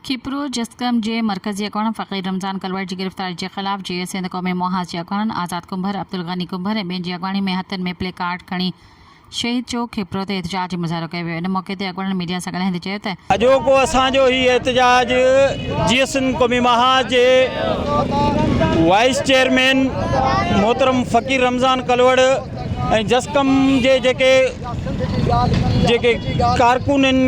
کپرو جسقم جي مرڪزي اڳواڻ فقير رمضان ڪلوڙ جي گرفتاري جي خلاف جيئي سنڌ قومي محاذ جي اڳواڻن آزاد ڪنڀر، عبدالغني ڪنڀر ۽ ٻين جي اڳواڻي ۾ هٿن ۾ پلي ڪارڊ کڻي شهيد چوڪ کپرو تي احتجاجي مظاهرو ڪيو ويو. ان موقعي تي اڳواڻن ميڊيا سان ڳالهائيندي چيو ته. اڄوڪو اسان جو هي احتجاج جيئي سنڌ قومي محاذ جي وائيس چيئرمين محترم فقير رمضان ڪلوڙ ۽ جسقم جي جيڪي جيڪي ڪارڪن آهن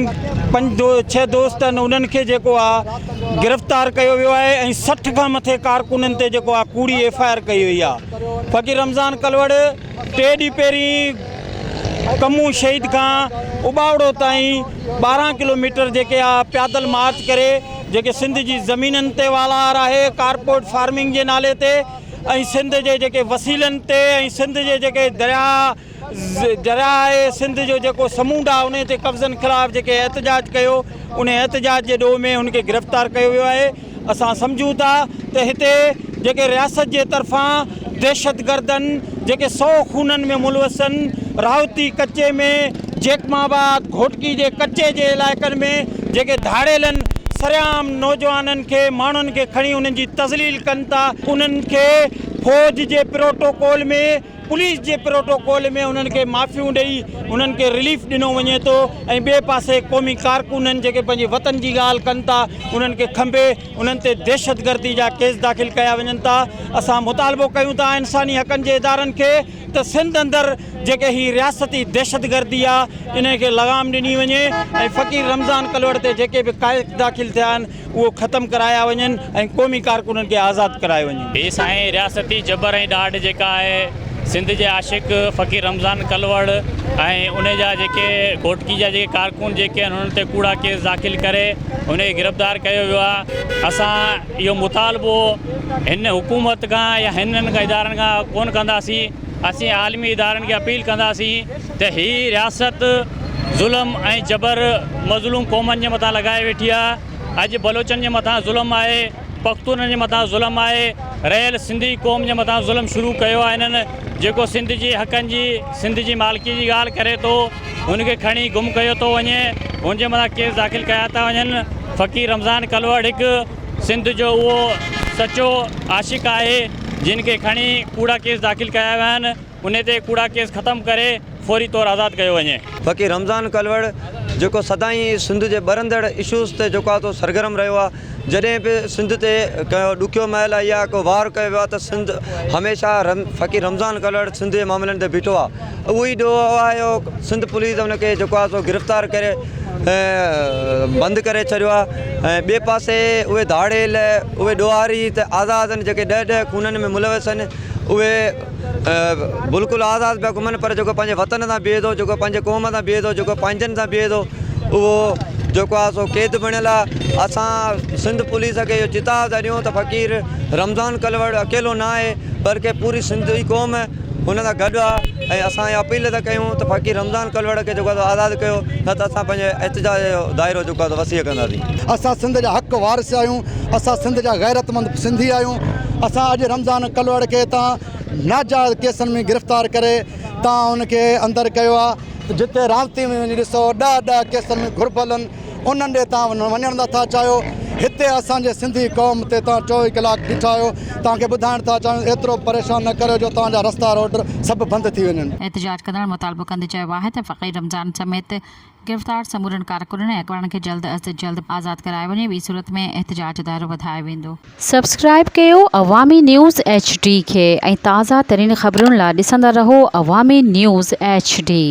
پنج ڇهه دوست آهن انهن کي جيڪو آهي گرفتار ڪيو ويو آهي ۽ 60 کان مٿي ڪارڪنن تي جيڪو آهي ڪوڙي ايف I R ڪئي وئي آهي فقير رمضان ڪلوڙ ٽي ڏينهن پهرين ڪمون شهيد کان اٻاوڙو تائين 12 ڪلوميٽر جيڪي آهي پيادل مارچ ڪري جيڪي سنڌ جي زمينن تي والار آهي ڪارپوريٽ فارمنگ جي نالي تي ۽ سنڌ جي جيڪي وسيلن تي ۽ سنڌ جي جيڪي درياء درياء آهي سنڌ جو جيڪو سمونڊ آهي انهي تي قبضن خلاف جيڪي احتجاج ڪيو انهي احتجاج جي ڏوهه ۾ هن کي گرفتار ڪيو ويو آهي اسان سمجهون ٿا ته هتي جيڪي رياست جي طرفان دهشتگردن جيڪي سو خونن ۾ ملوث آهن راهوتي ڪچي ۾ جيڪب آباد گهوٽڪي جي ڪچي جي علائقن ۾ جيڪي ڌاڙيلن سرعام نوجوانن کي ماڻهن کي کڻي انهن جي تذليل ڪن ٿا انهن کي فوج جي پروٽوڪول ۾ پوليس جي پروٽوڪول ۾ انهن کي معافيون ڏئي انهن کي رليف ڏنو وڃي ٿو ۽ ٻئي پاسي قومي ڪارڪنن جيڪي پنهنجي وطن جي ڳالهه ڪن ٿا انهن کي کنڀي انهن تي دهشتگردي جا ڪيس داخل ڪيا وڃن ٿا اسان مطالبو ڪيون ٿا انساني حقن جي ادارن کي ته سنڌ اندر جيڪي هي رياستي دهشتگردي آ انهي کي لغام ڏني وڃي ۽ فقير رمضان ڪلوڙ تي جيڪي به ڪيس داخل ٿيا آهن اهو ختم ڪرايا وڃن ۽ قومي ڪارڪنن کي آزاد ڪرايو وڃي. هي سائين رياستي جبر ۽ ڏاڍ جيڪا آهي سنڌ جي عاشق فقير رمضان ڪلوڙ ۽ ان جا جيڪي گهوٽڪي جا جيڪي ڪارڪن جيڪي آهن انهن تي ڪوڙا ڪيس داخل ڪري ان کي گرفتار ڪيو ويو آهي اسان اهو مطالبو هن حڪومت کان يا هنن ادارن کان ڪونه ڪنداسين، اسين عالمي ادارن کي اپيل ڪنداسين ته هي رياست ظلم ۽ جبر مظلوم قومن جي مٿان لڳائي ويٺي آهي، اڄ بلوچن جي مٿان ظلم آهي، پختونن جي مٿان ظلم آهي، رهيل سنڌي قوم جي مٿان ظلم شروع ڪيو آهي هنن، جيڪو سنڌ جي حقن جي سنڌ جي مالڪي جي ڳالهه ڪري ٿو هن کي کڻي گم ڪيو ٿو وڃي، هن جي مٿان ڪيس داخل ڪيا ٿا وڃن، فقير رمضان ڪلوڙ هڪ سنڌ جو اهو سچو عاشق آهي جن کي کڻي ڪوڙا ڪيس داخل ڪيا ويا آهن انهي تي ڪوڙا ڪيس ختم ڪري فوري طور آزاد ڪيو وڃي. فقير رمضان ڪلوڙ جيڪو سدائين سنڌ جي ٻرندڙ اشوز تي جيڪو آهي سو سرگرم رهيو آهي جڏهن به سنڌ تي ڪو ڏکيو مهل آئي آهي ڪو وار ڪيو ويو آهي ته سنڌ هميشه فقير رمضان ڪلوڙ سنڌ جي معاملن تي بيٺو آهي اهو ئي ڏوهه آهي سنڌ پوليس ان کي جيڪو آهي سو گرفتار ڪري بند ڪري ڇڏيو آهي ۽ ٻئي پاسي اهي ڌاڙيل اهي ڏوهاري ته آزاد آهن جيڪي ڏهه ڏهه خونن ۾ ملوث آهن اهي بلڪل آزاد پيا گهمن پر جيڪو پنهنجي وطن تان بيهي ٿو جيڪو پنهنجي قوم تان بيهي ٿو جيڪو پنهنجن سان بيهي ٿو اهو جيڪو آهي سو قيد بڻيل آهي اسان سنڌ پوليس کي اهو چتاء ٿا ڏيون ته فقير رمضان ڪلوڙ اڪيلو نه آهي بلڪه پوري سنڌ جي قوم هن سان گڏ آ ۽ اسان اها اپيل ٿا ڪيون ته فقير رمضان ڪلوڙ کي جيڪو آ سو آزاد ڪيو نه ته اسان پنهنجي احتجاج جو دائرو جيڪو آ سو وسيع ڪنداسين. اسان سنڌ جا حق وارث آهيون، اسان سنڌ جا غيرتمند سنڌي آهيون، اسان اڄ رمضان ڪلوڙ کي تان ناجائز ڪيسن ۾ گرفتار ڪري تان ان کي اندر ڪيو آ ته جتي رابطي ۾ وڃي ڏسو ڏهه ڏهه ڪيسن ۾ گهربل ان انهن ڏي توهان وڃڻ نه ٿا چاهيو، هتي اسان جي سنڌي قوم تي توهان 24 ڪلاڪ بيٺا آهيو، توهان کي ٻڌائڻ ٿا چاهيون ايترو به پريشان نه ڪريو جو توهان جا رستا روڊ سڀ بند ٿي وڃن. احتجاج ڪندڙن مطالبو ڪندي چيو آهي ته فقير رمضان سميت گرفتار سمورن ڪارڪنن ۽ اڳواڻن کي جلد از جلد آزاد ڪرايو وڃي ٻي صورت ۾ احتجاج جو دائرو وڌايو ويندو. سبسڪرائيب ڪيو عوامي نيوز ايڇ ڊي کي ۽ تازه ترين خبرن لا ڏسندا رهو عوامي نيوز ايڇ ڊي.